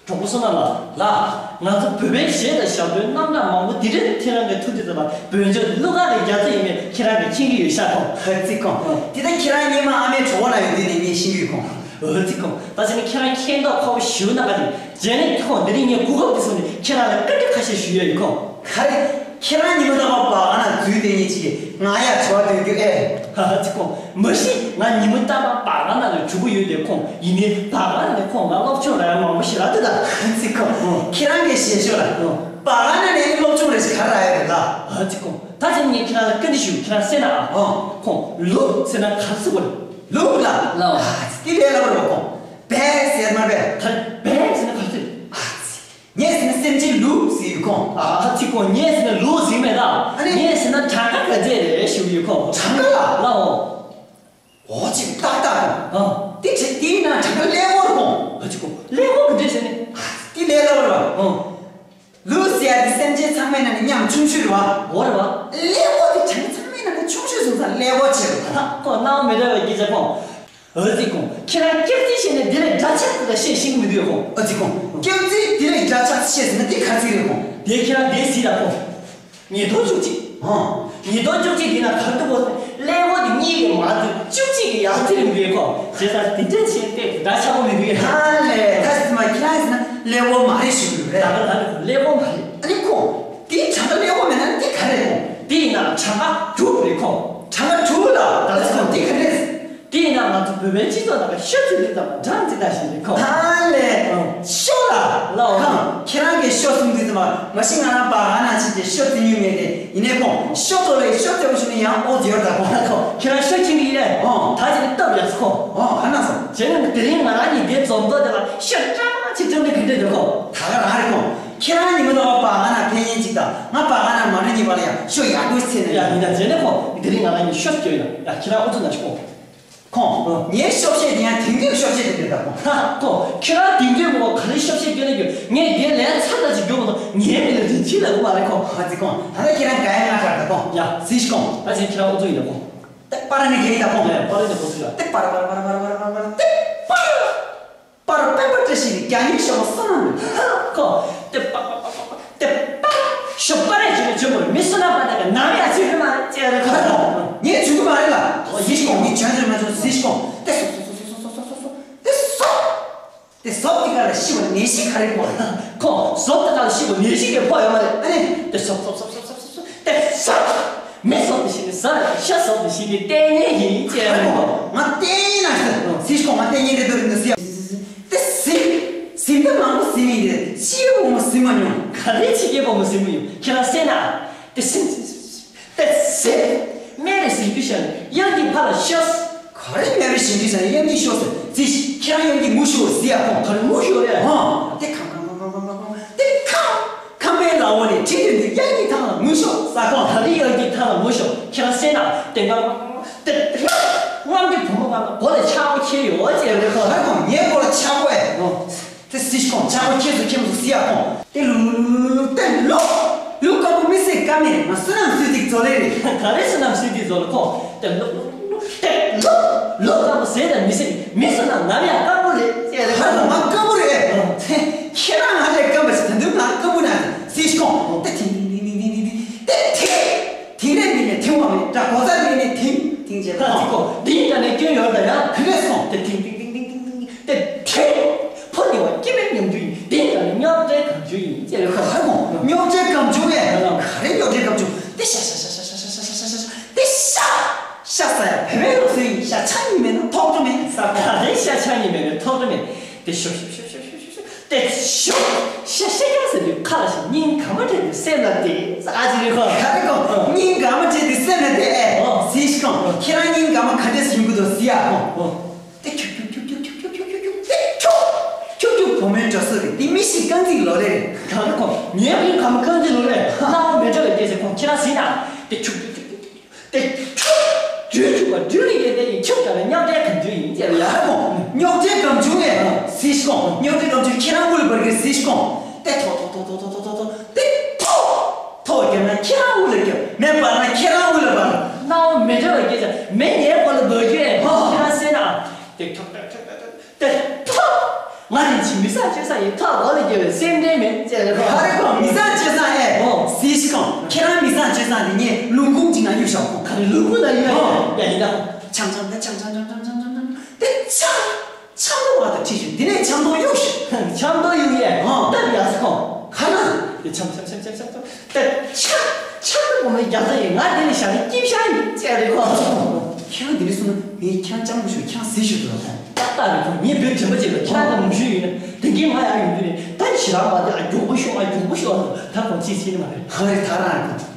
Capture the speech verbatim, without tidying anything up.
གྲོགས་པོ་བསོད་ནམས་ལགས། ལགས། ང་ཚོ་བོད་པའི་གཞས་དང་ཞབས་བྲོའི་རྣམ་གྲངས་མང་པོ་འདི་འདྲའི་ཁྱེད་རང་གིས་ཐུགས་འདོད་དང་བོད་ལྗོངས་གླུ་གར་རིགས་རྒྱ་མཚོ་ཡིན་མིན་ཁྱེད་རང་གིས་མཁྱེན་གྱི་ཡོད་ཤག་གོ། ཨ་ཙི་ཁོང་། འདི་ད་ཁྱེད་རང་སྔོན་མ་ཨ་མའི་གྲོགས་པོ་ན་ཡོད་དུས་ནས་ངས་ཤེས་ཀྱི་ཡོད་ཁོང་། ཨ་ཙི་ཁོང་། ད་ཅི་ནས་ཁྱེད་རང་མཁྱེན་མདོག་ཁ་པོ་ཞེ་པོ་གནང་ག་དེ། རྗེས་ནས་ཁོང་འདི་རིང་ངས་གོ་སྐབས་འདི་བཟུང་ནས་ཁྱེད་རང་ལ་བཀའ་འདྲི་ཁ་ཤས་ཞུ་ཡས་ཡོད་ཁོང་། ག་རེ། ཁྱེད་རང་ཉི་མ་རྟག་པར་བར་སྒང་ན་འཛུལ་བསྡད་མཁན་ཅིག་གིས་ང་ཡར་དྲི་བ་འདོན་རྒྱུ་ཨེ། ཨ་ཙི་ཁོང་། མ་གཞི་ང་ཉི་མ་རྟག་པར་བར་སྒང་ན་ལ་འཛུལ་གྱི་ཡོད་དེ་ཁོང་། ཡིན་ནའི་བར་སྒང་ནས་ཁོང་ང་སློབ་སྦྱོང་རག་ཡ་མང་པོ་ཞིག་རག་འདུག་ད། ཨ་ཙི་ཁོང་། ཁྱེད་རང་གིས་ཞེད་ཤོག་ལ། བར་སྒང་ན་ནས་སློབ་སྦྱོང་རེ་ཞིག་ག་རེ་རག་ཡ་རེད་ལ། ཨ་ཙི་ཁོང་། ད་ཅི་ངས་ཁྱེད་རང་ལ་བཀའ་འདྲི་ཞུ། ཁྱེད་རང་གསན་ན་ཨ། ཁོང་། ལུག་ཟེར་ན་ག་རེ་ཟེར་བ་རེད། ལུག་ལ། ལའོ། ཨ་ཙི་དེ་ལས་སླ་པོ་རེད་ཁོང་། བེ་ཟེར་མ་བེ། ད་བེ་ཟེར་ན་ག་རེ་ཟེར། ཨ་ཙི། ངས་ཟེར་ན་སེམས་ཅན་ལུག་ཟེར་ཡོད་ཁོང་། ཨ་ཙི་ཁོང་། ངས་ཟེར་ན་ལུག་ཟེར་མེད་ད། ཨ་ནི། ངས་ཟེར་ན་གྲངས་ཀ་ག་ཚད་རེད་ཞུ་ཡོད་ཁོང་། གྲངས་ཀ་ལ། ལའོ། འོ་ཅིག་ཏག་ཏག་ཁོང་། ཨ། དེ་ཆེ་དེའི་ནང་གྲངས་ཀ་ཀླད་ཀོར་ཁོང་། ཨ་ཙི་ཁོང་། ཀླད་ཀོར་ག་འདྲས་ཟེར་ནི། དེ་ལས་སླ་པོ་རེད་བ། ཨ། ལུག་ཟེར་ཡ་དེ་སེམས་ཅན་ཚང་མའི་ནང་ནས་མཉམ་ཆུང་ཤོས་རེད་བ། འོ་རེད་བ། ཀླད་ཀོར་དེ་གྲངས་ཚང་མའི་ནང་ནས་ཆུང་ཤོས་སོང་ཙང་ཀླད་ཀོར་ཆེ་རེད་བ། ཁོང་སྣང་བ་མི་འདྲ་བའི་སྐད་ཆ་ཁོང་། ཨ་ཙི་ཁོང་། ཁྱེད་རང་སྐྱག་རྫུན་བཤད་ནས་འདི་ལས་འདྲ་ཆགས་ཙམ་ལ་བཤད་ཤེས་ཀྱི་མི་འདུག་ཡ་ཁོང་། ཨ་ཙི་ཁོང་། སྐྱག་རྫུན་འདི་ལས་འདྲ་ཆགས་ཙམ་བཤད་ཟེར་ན་འདི་ག་ཚིག་རེད་ཁོང་། དེ་ཁྱེད་རང་འདི་གཟིགས་དང་ཁོང་། ཉིས་སྟོང་བཅུ་གཅིག་ཨང་། ཉིས་སྟོང་བཅུ་གཅིག་འདི་ན་ག་རེ་འདུག་གོ། ཀླད་ཀོར་འདི་གཉིས་ཀྱི་མ་འདུག་བཅུ་གཅིག་གི་ཡར་ཚིག་རེད་འདུག་ཡ་ཁོང་། བྱས་ཙང་འདི་འདྲ་བྱས་ཏེ་འདྲ་ཆགས་པོ་མི་འདུག་ཡ། ཧ་ལས། ད་ཟེར་མ་ཁྱེད་རང་ཟེར་ན་ཀླད་ཀོར་མ་རེད་ཞུ་གི་རེད། ད་ག་ལ་ཀླད་ཀོར་མ་རེད། ཨ་ནི་ཁོང་། འདི་གྲངས་ཀ་ཀླད་ཀོར་མེད་ན་འདི་ག་རེད་ཁོང་། འདི་ཡིན་ན་གྲངས་ཀ་དྲུག་རེད་ཁོང་། གྲངས་ཀ་དྲུག་ལ་ད་ཟེར་ཁོང་འདི་ག་རེད། དེ་ཡིན་ན་ང་ཚོ་བོད་པའི་སྤྱི་ཚོགས་ནང་གི་ཤོ་ཚུལ་དེ་ཙམ་སྦྲང་རྩི་ལྟ་བཞིན་རེད་ཁོ། ཧ་ལས། ཨང་། ཤོ་ལ། ལའོ། ཁང་། ཁྱེད་རང་གིས་ཤོ་གསུང་དུས་ཙམ་པ་མ་གཞི་ང་རང་བར་སྒང་ན་ཕྱིན་ཏེ་ཤོ་རྩི་མྱོང་མེད་དེ། ཡིན་ནའི་ཁོང་ཤོ་ཐོག་ལས་ཤོ་རྩེ་བོ་ཞུ་ནས་ཡང་ཨོ་ཛིའོར་ད་ཁོང་ཁོ། ཁྱེད་རང་ཤོ་ཁྱིམ་གྱི་ཡིན་ནས། ཨང་། ད་ཅི་ནས་སྟབས་ཡག་སོ་ཁོ། ཨང་། ག་ན་སོང་། བྱས་ན་དེ་རིང་ང་རང་གཉིས་འདིའི་འཛོམས་ཐོག་དེ་ལ་ཤོ་སྐྲག་ཅིག་སྐྲག་ནས་ག་འདྲས་འདུག་ཁོ། ད་ག་རང་རེད་ཁོང་། ཁྱེད་རང་ཉི་མ་ནོར་བ་བར་སྒང་ན་ཕེབས་མཁན་ཅིག་དང་ང་བར་སྒང་ན་མ་འགྲོ་མཁན་བར་ལ་ཡང་ཤོ་ཡག་པོ་ཚེ་ན་ཡ། ཡིན་ད་བྱས་ན་ཁོ་དེ་རིང་ང་རང་གཉིས་ཤོ་སྐྱོ་ཡ། ཡ་ཁྱེད་རང་ཨུ་ཚུགས་ན་ཤོ། ཁོང་། ཨ། ངའི་ཤོབ་བཤད་དེ་ཡང་དེང་དུས་ཤོབ་བཤད་དེ་མེད་པ་ཁོང་། ཧ། ཁོང་། ཁྱེད་རང་དེང་དུས་མོ་ག་རེ་ཤོབ་བཤད་སྐྱོན་ལ་སྐྱོན། ངས་དེ་ལན་ཚ་ཚ་ཅིག་རྒྱོབ་མ་གཏོགས་ངའི་མི་ལ་རིན་ཆེན་ལབ་གི་མ་རེད་ཁོང་། ཧ་ཙི་ཁོང་། ད་ལྟ་ཁྱེད་རང་ག་ཡ་ང་དྲག་ད་ཁོང་། ཡ། སི་ཤི་ཁོང་། ད་ཅི་ཁྱེད་རང་ཨུ་ཚུགས་ཡིན་ད་ཁོང་། ཏེ་པ་ར་ནི་གེ་ཡིན་ད་ཁོང་། ཡ་ཡ། པ་ར་ནི་ཁོང་ཚུགས་ཡ། ཏེ་པ་ར་པ་ར་པ་ར་པ་ར་པ་ར་པ་ར་ཏེ་པ་ར། པར་པེ་པར་བཀྲ་ཤིས་རྒྱ་ཡིན་ཤོག་བསོད་ནམས། ཁོ། ཏེ་པ་པ་པ་པ་པ་ཏེ་པ། ཤོ་པ་རེ་ཅི་རེ་ཅི་མོ་རེ་མི་བསོད་ནམས་པ་དེ་ག་ནམ་ཡང་ཅི་རེ་མ་རེ་ཅི་རེ་ཁོ། ངས་བྱུང་གི་མ་རེད་ལ། ཨོ་ཡིན་ཤོག་ངས་བྱོན་ཟེར་མ་བྱུང་ཟེར་ཤོག་ཏེ་སོ་སོ་སོ་སོ་སོ་སོ་སོ་སོ་སོ་ཏེ་སོ། ཏེ་སོབ་ཏེ་ག་ལ་ཤི་བ་ནད་གཞི་ག་རེ་ཕོག་ཁོ། སོབ་ཏེ་ག་ལ་ཤི་བ་ནད་གཞི་ག་ཕོག་ཡོད་མ་རེད། ཨ་ནི། ཏེ་སོབ་སོབ་སོབ་སོབ་སོབ་སོབ་སོབ་ཏེ་སོབ། མི་སོབ་ཏེ་ཤི་ནི་ཟ། ཤ་སོབ་ཏེ་ཤི་ནི་ལྟས་ངན་ཡིན་ཅེས་རེད་ཁོ། ང་ལྟས་ངན་ན་ཟེར། སི་ཤི་ཁོ་ང་ལྟས་ངན་རེད་འདུག་རེད་འདུག་ཟེར། ཏེ་ཟིན། ཟིན་ཏེ་མང་པོ་ཟིན་ཡིན་ཏེ་ཕྱི་རྒྱལ་བུ་མོ་ཟིན་མ་མྱོང་། ག་རེ་ཕྱི་རྒྱལ་བུ་མོ་ཟིན་མ་མྱོང་། ཁྱེད་རང་གསན་ན། ཏེ་ཟིན་ཟིན་ཟིན་ཟིན། ཏེ་ཟིན། སྨན་རེ་ཟིན་རྒྱུ་བཞག་ནས་གཡང་གི་ཕ་ལ་ཤོ། ག་རེ་སྨན་རེ་ཟིན་རྒྱུ་བཞག་ནས་གཡང་གི་ཤོ་ཟེར་ཟིན། ཁྱེད་རང་གཡང་གི་ངུ་ཤོ་ཟེར་ཡ་ཁོང་། ག་རེ་ངུ་ཤོ་རེད། ཧོ། ཏེ་ཁམ་ཁམ་ཁམ་ཁམ་ཁམ་ཁམ་ཏེ་ཁམ། ཁམ་པའི་ལ་འོག་ནས་ཁྲིད་དོན་དུ་གཡང་གི་ཐང་ལ་ངུ་ཤོ་ཟེར་ཁོང་། ག་རེ་གཡང་གི་ཐང་ལ་ངུ་ཤོ། ཁྱེད་རང་གསན་ན་ཏེ་ང་ཏེ་ང་གི་བུ་མོ་ང་ལ་མགོ་ལ་ཆག་སྒོ་ཁྱེར་ཡོད་ཅེས་རེད་ཁོང་། ཧ་ཁོང་ངའི་མགོ་ལ་ཆག་སྒོ་ཨེ། ཧོ། ཏེ་སི་ཤི་ཁོང་ཆག་སྒོ་ཁྱེར་སོང་ཁྱེར་སོང་ཟེར་ཡ་ཁོང་། ཏེ་ལུ་ལུ་ལུ་ལུ་ཏེ་ལུ། ལུ་དཀར་པོ་མི་སེར་ཀ་མེད་མ་བསོད་ནམས་གསོལ་ཚིགས་རྫོགས་ལེ་རེད། ག་རེ་བསོད་ནམས་གསོལ་ཚིགས་རྫོགས་ལེ་ཁོང་། ཏེ་ལུ་ལུ་ལུ་ཏེ་ལུ། ལུ་དཀར་པོ་ཟེར་དང་མི་ཟེར་མི་བསོད་ནམས་ནམ་ཡང་དཀར་པོ་རེད་ཟེར་རེད་ཧ་ཁོང་། ང་དཀར་པོ་རེད། ཨ། ཁྱེད་རང་ང་ལས་སྐམ་པ་ཞིག་ད་དུང་ང་དཀར་པོ་ན་སི་ཤི་ཁོང་། ཏེ་ཐིང་ཐིང་ཐིང་ཐིང་ཐིང་ཏེ་ཐིང་། དེང་རབས་མི་ནས་དེང་བ་མེད་དྲ་གོ་ས་མི་ནས་དེང་དེང་བྱས་པ་ཁ་ཅིག་གོ་འདིའི་དགྲ་ནས་སྐྱོན་ཡོད་ད་ཡང་ག་རེ་སོང་། དེ་དེང་དེང་དེང་དེང་དེང་དེ་དེང་། ཕོ་ནི་བ་སྐྱེ་མེད་ཉམས་རྒྱུ་ཡིན། འདིའི་དགྲ་ནས་རྙོག་དྲའི་གང་བྱུང་ཡིན་ཅེས་རེ་ཁོ། ཧ་མོ་རྙོག་དྲའི་གང་བྱུང་ངས་ག་རེ་རྙོག་དྲའི་གང་བྱུང་། དེ་ཤ་ཤ་ཤ་ཤ་ཤ་ཤ་ཤ་ཤ་ཤ་ཤ་དེ་ཤ། ཤ་ཟ་ཡ་བེ་བེ་རུ་སུ་ཡིན་ཤ་ཆ་ཉི་མེད་ན་ཐོག་ཏུ་མེད་ས་ག་རེ་ཤ་ཆ་ཉི་མེད་ན་ཐོག་ཏུ་མེད། དེ་ཤོ་ཤོ་ཤོ་ཤོ་ཤོ་ཤོ་ཤོ། ཏེ་ཤོ། ཤ་ཤ་རྒྱག་ཟེར་དུས་ཁ་ལ་ཞིག་སྙིང་ག་མ་དྲན་དུས་སེམས་ལ་དེ་ཨ་ཅི་རེད་ཁོ། ག་རེ་ཁོ། སྙིང་ག་མ་དྲན་དུས་སེམས་ལ་དེ་ཨེ། ཨོ། ཟིན་ཤི་ཁོང་། ཁྱེད་རང་སྙིང་ག་མ་ག་འདྲས་ཡོང་གི་འདུག་ཟེར་ཡ་ཁོང་། ཨོ། ཏེ་ཁྱུག་ཁྱུག་ཁྱུག་ཁྱུག་ཏེ་ཁྱུག་ཁྱུག་ཁྱུག་ཁྱུག་བུ་མོའི་འགྲོ་སྲོལ་རེད། དེ་མི་ཞིག་རྐང་རྩིས་ལོ་ལེ་རེད། ག་རེ་ཁོ། ངའི་བུའི་ག་མ་རྐང་རྩིས་ལོ་ལེ། སྣང་བ་མི་འདྲ་བའི་སྐད་ཆ་ཁོང་ཁྱེད་རང་ཟིན་ན། ཏེ་ཁྱུག་ཁྱུག་ཁྱུག་ཁྱུག་ཏེ་ཁྱུག་ཁྱུག་ཁྱུག་པ་སྦྲུལ་གྱི་ཡོན་ཏན་ཡིན། ཁྱུག་ཀྱང་ན་རྙོག་དྲའི་གང་བྱུང་ཡིན་ཅེས་ཡ་ཧ་མོ། རྙོག་དྲའི་གང་བྱུང་ངས་ཟིན་ཤི་ཁོང་། རྙོག་དྲའི་གང་བྱུང་ཁྱེད་རང་དབུ་ལ་འབར་གི་ཟིན་ཤི་ཁོང་། ཏེ་ཐོ་ཐོ་ཐོ་ཐོ་ཐོ་ཐོ་ཐོ་ཐོ་ཏེ་ཐོ། ཐོ་བརྒྱབ་ན་ཁྱེད་རང་དབུ་ལ་བརྒྱབ། མེ་འབར་ན་ཁྱེད་རང་དབུ་ལ་འབར། སྣང་བ་མི་འདྲ་བའི་སྐད་ཆ་མེ་ངའི་མགོ་ལ་འབར་རྒྱུ་ཨེ། ཧོ། ཁྱེད་རང་གསན་ན། ཏེ་ཐོ་ཏེ་ཐོ་ཏེ་ཐོ། ང་རིན་ཆེན་མི་ཟ་ཅུང་ཟ་ཡིན་ཐོ་གོ་ལ། སེམས་ཁྲལ་མེད་ཅེས་རེད་ཁོ། ཧ་རེ་ཁོ་མི་བཟང་སྤྱོད་བཟང་ཨེ། ཨོ། སྲིད་ཞི་ཁོང་ཁྱེད་རང་མི་བཟང་སྤྱོད་བཟང་དེ་ངས་ལུང་ཁུག་ཅིག་ན་གཡུག་ཤོག་ཁོ། ག་རེ་ལུང་ཁུག་ན་གཡུག་ཨེ། ཡ་ཡིན་ད་ཁོ། ཆང་ཆང་ད་ཆང་ཆང་ཆང་ཆང་ཆང་ཆང་དེ་ཆག་ཆག་ཏུ་བ་དང་ཁྲིད་ཤོག་དེ་ནས་ཆང་ཏོ་གཡུག་ཤོག་ཆང་ཏོ་གཡུག་ཡས་ཨོ། སྟབས་ཡག་སོ་ཁོ། ཁ་ན་དེ་ཆང་ཆང་ཆང་ཆང་ཆང་ཆང་དེ་ཆག་ཆག་ཏུ་བ་མ་རྒྱག་ས་ཡིན། ང་དེ་ནས་བཞག་ནས་སྐྱིད་ཤང་ཡིན་ཅེས་རེད་ཁོ། ཁྱེད་རང་དེ་ནས་སོང་ན་ངས་ཁྱེད་རང་སྤྱང་པོ་ཞིག་ཁྱེད་རང་ཟི་ཞིག་འདུག་ལ། ཏག་ཏག་རེད་ཁོ། ངས་བོད་དྲན་པ་ཅིག་ལ་ཁྱེད་རང་དང་མུ་ཤུ་ཡིན་ན་དེ་གིན་ང་ཡང་ཡོང་དུས་ནས་ད་ཞི་རང་བ་དེ་ཨ་མགྱོགས་པོ་ཤོག་ཨ་མགྱོགས་པོ་ཤོག་ཨ་ད་ཁོང་ཅིག་ཤེས་ནི་མ་རེད། ཧ་རེ་ཐ་རང་རེད་ཁོ།